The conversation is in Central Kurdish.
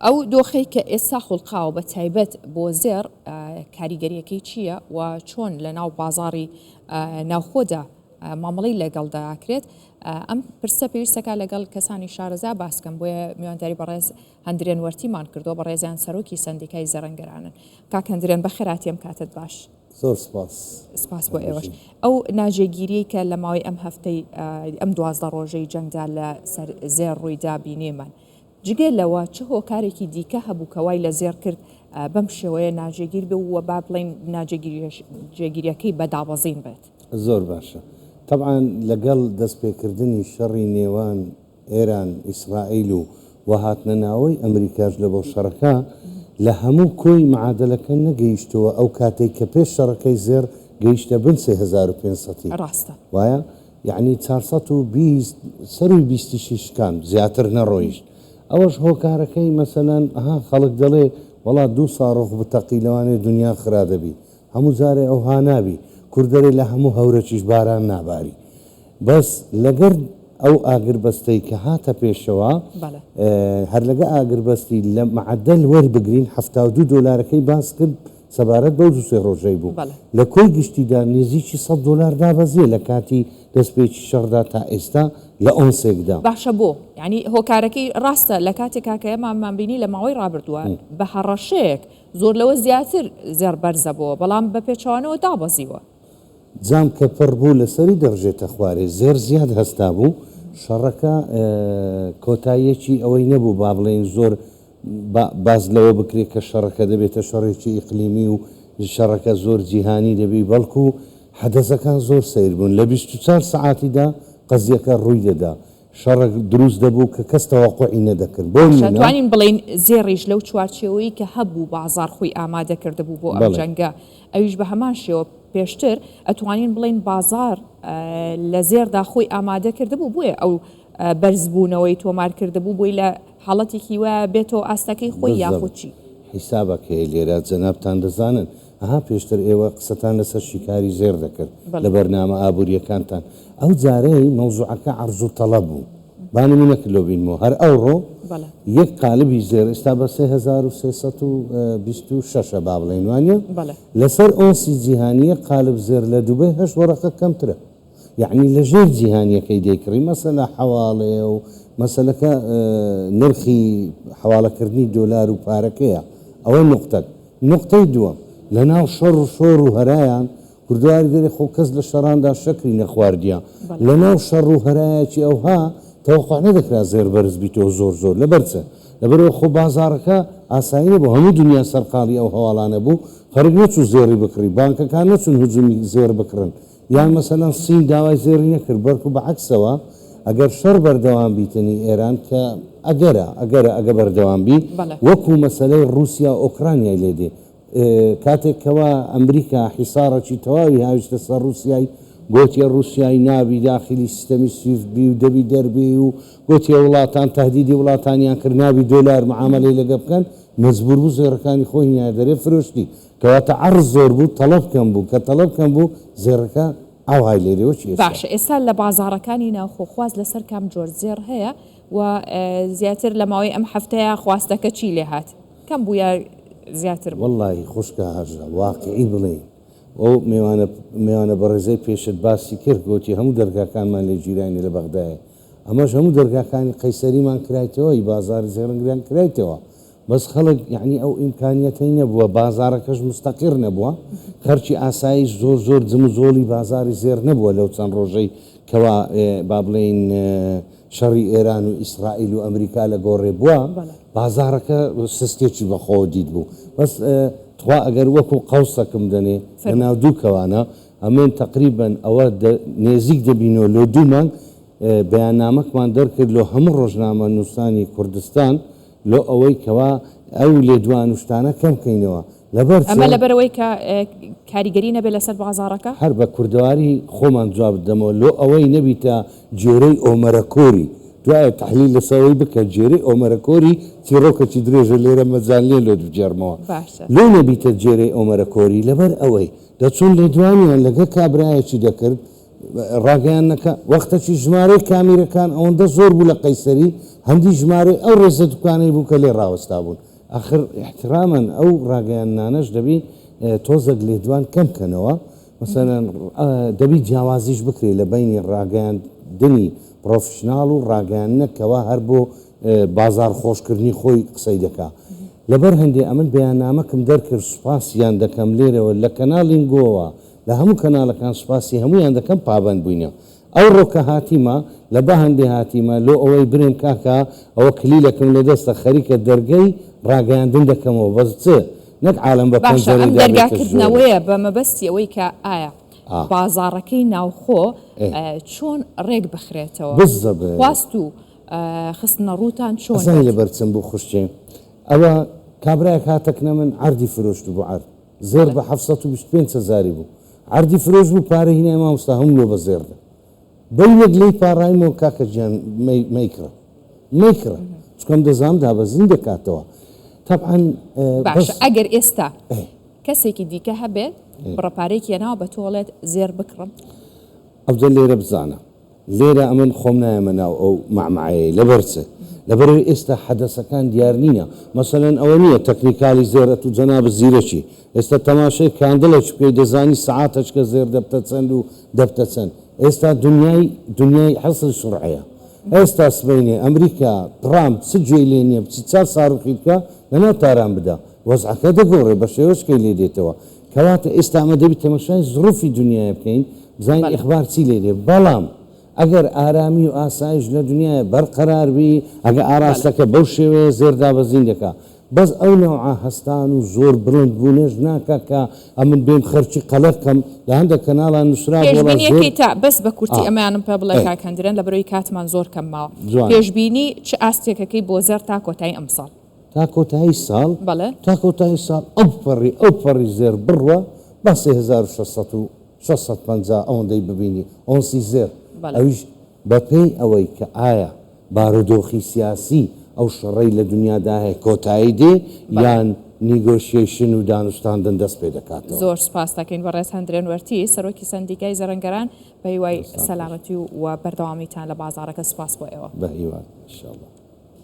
ئەو دۆخەی کە ئێستا خوڵقاوە بە تایبەت بۆ زێڕ کاریگەریەکەی چییە و چۆن لە ناو بازاڕی ناوخۆدا مامەڵەی لەگەڵدا ئەکرێت؟ ئەم پرسە پێویستەکە لەگەڵ کەسانی شارەزا باسکەم بۆیە میوانداری بەڕێز هەندرێن وەرتیمان کردووە بەڕێزیان سەرۆکی سەندیکای زەرەنگەرانن. کاک هەندرێن بەخێرهاتی ئەم کاتەت باش. زۆر سپاس. سپاس بۆ ئێوەش. ئەو ناجێگیریەی کە لە ماوەی ئەم هەفتەی ئەم 12 ڕۆژەی جەنگدا لە سەر زێڕ ڕوویدا بینیمان. جگە لەوە چ هۆکارێکی دیکە هەبوو کە وای لە زێڕ کرد بەم شێوەیە ناجێگیر بێ و با بڵێین ناجێگیریەکەی بە دابەزین بێت؟ زۆر باشە. تەبعەن لەگەڵ دەستپێکردنی شەڕی نێوان ئێران، ئیسرائیل و و هاتنە ناوەی ئەمریکاش لە بۆ شەڕەکە، لە هەموو کۆی معادەلەکە نەگەیشتەوە ئەو کاتەی کە پێش شەڕەکەی زێڕ گەیشتە بن 3500 ی. ڕاستە. وایە؟ یەعنی 420 سەرووی بیستیشی شکاند زیاتر نەڕۆیشت. ئەوەش هۆکارەکەی مەسەلەن ئەها خەڵک دەڵێ وەڵا دوو ساڕۆخ بتەقی لەوانەیە دونیا خرا دەبی. هەموو جارێ ئەوها نابی. کورد دەرێ لە هەموو هەورەکیش باران ناباری. بەس لەگەر ئەو ئاگربەستەی کە هاتە پێشەوە هەر لەگە ئاگربەستی لە معەدەل وەربگرین 72 دۆلارەکەی باس کرد سەبارەت بەو دوو سێ ڕۆژەی بوو لە کۆی گشتیدا نزیکی 100 دۆلار دابەزیە لە کاتی دەستپێکی شەڕدا تا ئێستا لە ئۆنسێکدا. باشە بۆ؟ یانی هۆکارەکەی ڕاستە لە کاتێکا کە ئێمەمان بینی لە ماوەی ڕابردووە بە هەڕەشەیەک زۆر لەوە زیاتر زێڕ بەرزەبۆوە بەڵام بە پێچەوانەوە دابەزیوە. جام کە پڕ بوو لەسەری دەڕژێتە خوارێ. زێڕ زیاد هەستابوو. شەڕەکە کۆتاییەکی ئەوەی نەبوو با بڵێین زۆر باس لەوە بکرێ کە شەڕەکە دەبێتە شەڕێکی ئیقلیمی و شەڕەکە زۆر جیهانی دەبی بەڵکو حەدەسەکان زۆر سەیر بوون. لە 24 سەعاتیدا قەزیەکە ڕووی دەدا. شەڕێک دروست دەبوو کە کەس تەوەقوعی نەدەکرد. بۆ باشە نموونە. توانین بڵێین زێڕیش لەو چوارچێوەی کە هەبوو بازاڕ خۆی ئامادە کردبوو بۆ ئەم بەڵێ. جەنگە ئەویش بە هەمان شێوە پێشتر ئەتوانین بڵێین بازاڕ لە زێڕدا خۆی ئامادە کردبوو بۆیە ئەو بەرزبوونەوەی تۆمار کردبوو بۆی لە حاڵەتێکی وایە بێتەوە ئاستەکەی خۆی یاخود بالضبط چی؟ حیسابەک هەیە لێرە جەنابتان دەزانن ئەها پێشتر ئێوە قسەتان لەسەر شیکاری زێڕ دەکرد لە بەڵێ. بەرنامە ئابوورییەکانتان ئەو جارەی مەوزوعەکە عەرز و تەڵەب بوو با نموونەک لۆ بینمەوە هەر ئەوڕۆ بەڵێ. یەک قالبی زێڕ ئێستا بە 3326 ە با بڵێین وانیە؟ بەڵێ. لەسەر ئۆنسی جیهانی یەک قالب زێڕ لە دوبەی هەشت وەڕەقە کەمترە یەعنی لە ژێر جیهانیەکەی دەیکڕی مەسەلە حەواڵەیە و مەسەلەکە نرخی حەواڵەکردنی دۆلار و پارەکەیە ئەوە نوقتەک نوقتەی دووەم لەناو شەڕ و شۆڕ و هەرایان کوردەواری دەرێ خۆ کەس لە شەڕاندا شەکری نەخواردیە لەناو شەڕ و هەرایەکی ئەوها تەوەقوع نەدەکرا زێڕ بەرز بیتەوە زۆر زۆر لەبەر چ لەبەرئەوە خۆ بازاڕەکە ئاسایی نەبوو هەموو دنیا سەرقاڵی ئەو هەواڵانە بوو خەڵک نەچوو زێڕی بکڕی بانکەکان نەچوون هجومی زێڕ بکڕن یان مەسەلەن سین داوای زێڕی نەکرد بەڵکو بە عەکسەوە ئەگەر شەڕ بەردەوام بیتنی ئێران کە ئەگەرە ئەگەرە ئەگە بەردەوام بی بەڵێ. وەکو مەسەلەی ڕوسیا و ئۆکرانیای لێ دێ کاتێک کەوا ئەمریکا حیساڕەکی تەواوی هاویشتە سەر ڕوسیای گۆتیە ڕوسیای نابی داخیلی سیستەمی سویفت بی و دەبی دەربێی و گۆتیە وڵاتان تەهدیدی وڵاتانیان کرد نابی دۆلار معامەلەی لەگە بکەن مەجبور بوو زێڕەکانی خۆی هینایە دەرێ فرۆشتی کەواتە عەرز زۆر بوو تەڵەب کەم بوو کە تەڵەب کەم بوو زێڕەکە ئاوهای لێ دێ وەکی ئێستا. باشە ئێستا لە بازاڕەکانی ناوخۆ خواست لەسەر کام جۆر زێڕ هەیە و زیاتر لە ماوەی ئەم هەفتەیە خواستەکە چی لێ هات کەم بوو یا زیاتر بوو؟ وەڵاهی خوشکە هەژە واقیعی بڵێین ئەو مێوانە مێوانە بەڕێزەی پێشت باسی کرد گۆتی هەموو دەرگاکانمان لێ گیراینە لە بەغدایێ ئەمەش هەموو دەرگاکانی قەیسەریمان کرایتەوە ئی بازاڕی زێڕنگریان کرایتەوە بەس خەڵک یەعنی ئەو ئیمکانیەتەی نەبووە بازاڕەکەش مستەقیر نەبووە خەرکی ئاساییش زۆر زۆر جموجۆڵی بازاڕی زێڕ نەبووە لەو چەند ڕۆژەی کەوا با بڵێین شەڕی ئێران و ئیسرائیل و ئەمریکا لە گۆڕێ بووە بازاڕەکە سستێکی بەخۆوە دیت بوو بەس تخوا ئەگەر وەکو قەوسەکم دەنێ لە ناو دوو کەوانە ئەمن تەقریبەن ئەوە نێزیک دەبینەوە لۆ دوو مانگ بەیاننامەکمان دەرکرد لۆ هەموو ڕۆژنامەنووسانی کوردستان لۆ ئەوەی کەوا ئەو لێدوان و شتانە کەم کەینەوە. لەبەر چ؟ ئەمە لەبەرئەوەی کە کاریگەری نەبێت لەسەر بازاڕەکە؟ هەر بە کوردەواری خۆمان جوابت دەمەوە لۆ ئەوەی نەبیتە گێرەی ئۆمەرە کۆری. دوایە تەحلیل لەسەر ئەوەی بکە گێرەی ئۆمەرە کۆری چیڕۆکەکی درێژە لێرە مەجال نیە لۆت بگێڕمەوە. باشە. لۆ نەبیتە گێرەی ئۆمەرە کۆری لەبەر ئەوەی دەچوون لێدوانیان لەگە کابرایەکی دەکرد. ڕاگەیاندنەکە وەختەکی ژمارەی کامیرەکان ئەوەندە زۆر بوو لە قەیسەری هەندی ژمارەی ئەو ڕێزە دوکانەی بوو کە لێ ڕاوەستابوون ئاخر ئیحترامەن ئەو ڕاگەیاندنانەش دەبی تۆزەک لێدوان کەم کەنەوە مەسەلەن دەبی جیاوازیش بکرێ لە بەینی ڕاگەیاندنی پڕۆفیشناڵ و ڕاگەیاندنەک کەوا هەر بۆ بازاڕ خۆشکردنی خۆی قسەی دەکا لەبەر هەندێ ئەمن بەیاننامەکم دەرکرد سوپاسیان دەکەم لێرەوە لە کەناڵی نگۆوە لە هەموو کەناڵەکان سوپاسی هەموویان دەکەم پابەند بووینە ئەوڕۆ کە هاتیمە لە بەهەندێ هاتیمە لۆ ئەوەی برێم کاکە ئەوە کلیلەکم لە دەستە خەریکە دەرگەی ڕاگەیاندن دەکەمەوە بەس چ نەک عالەم بە باشە ئەم پەنجەرەی دەرگا دابێتە ژۆرێ. کردنەوەیە بە مەبەستی ئەوەی کە ئایا ئا. بازاڕەکەی ناوخۆ ئێ. چۆن ڕێک بخرێتەوە؟ بزەبت. خواست و خستنەڕووتان چۆن ئەزانی بێت؟ لەبەر چم بوو خوشکێ ئەوە کابرایەک هاتەکنە من عەردی فرۆشتبوو عەرد زێڕ بەڵێ. بە 725 هەزاری بوو عەردی فرۆش بوو پارەی هینای مامۆستا هەموو لۆ بە زێڕ دا بەینێک لێی پاڕایمەوە کاکە گیان مەی مەیکڕە مەیکڕە چونکە دەزانم دابەزین دەکاتەوە تەبعەن باشە بەس ئەگەر ئێستا ئێ. کەسێکی دیکە هەبێت ئێ. بڕە پارەیەکی هێناوە بە تۆ ئەڵێت زێڕ بکڕم؟ ئەوجە لێرە بزانە لێرە ئەمن خۆم نایەمە ناو ئەو مەعمەعەیەی لەبەر چ؟ لەبەرئەوەی ئێستا حەدەسەکان دیار نینە مەسەلەن ئەوە نیە تەکنیکالی زێر ئەتوو جەنابت زیرەکی ئێستا تەماشای candle ێک بکەی دەزانی سەعاتەچکە زێر دەبتە چەند و دەبتە چەند ئێستا دنیای دنیای حەسری سوڕعەیە ئێستا سبەینێ ئەمریکا تڕامپ چ گوێی لێ نیە بچی چار ساروخی بکا لەناو تاران بدا وەزعەکە دەگۆڕێ بە شێوەچکەی لێ دێتەوە کەواتە ئێستا ئەمە دەبی تەمەشای زروفی دنیایە بکەین بزانین بەڵێ. ئیخبار چی لێ دێ بەڵام ئەگەر ئارامی و ئاسایش لە دنیایە بەرقەرار بی ئەگە بەڵێ. ئاراستەکە بەو شێوەیە زێر دابەزین دەکا بەس ئەو نەوعە هەستان و زۆر بڵند بوونەش ناکا کە ئەمن بێم خەرکی قەلەق کەم لە هەندەک کەناڵا نوسرابوو وەڵا زێر پێشبینیەکەی تا بەس بە کورتی ئا ئەمەیانم پێ بڵێ ئێ. کاک هەندرێن لەبەرئەوەی کاتمان زۆر کەم ماوە جوانە. پێشبینی چ ئاستێکەکەی بۆ زێڕ تا کۆتایی ئەمساڵ؟ تا کۆتایی ساڵ؟ بەڵێ. تا کۆتایی ساڵ ئەوپەڕی ئەوپەڕی زێڕ بڕوا با 3600 و 650 ئەوەندەی ببینی ئۆنسی زێڕ بەڵێ. ئەویش بەپێی ئەوەی کە ئایا بارودۆخی سیاسی ئەو شەڕەی لە دنیادا هەیە کۆتایی دێ بەڵێ. یان negotiation و دانوستاندن دەست پێ دەکاتەوە. زۆر سوپاست دەکەین بەڕێز هەندرێن وەرتی سەرۆکی سەندیکای زەڕنگەران بە هیوای دەستان خۆش. سەلامەتی و بەردەوامیتان لە بازاڕەکە سوپاس بۆ ئێوە. بە هیوات ان شاء اللە.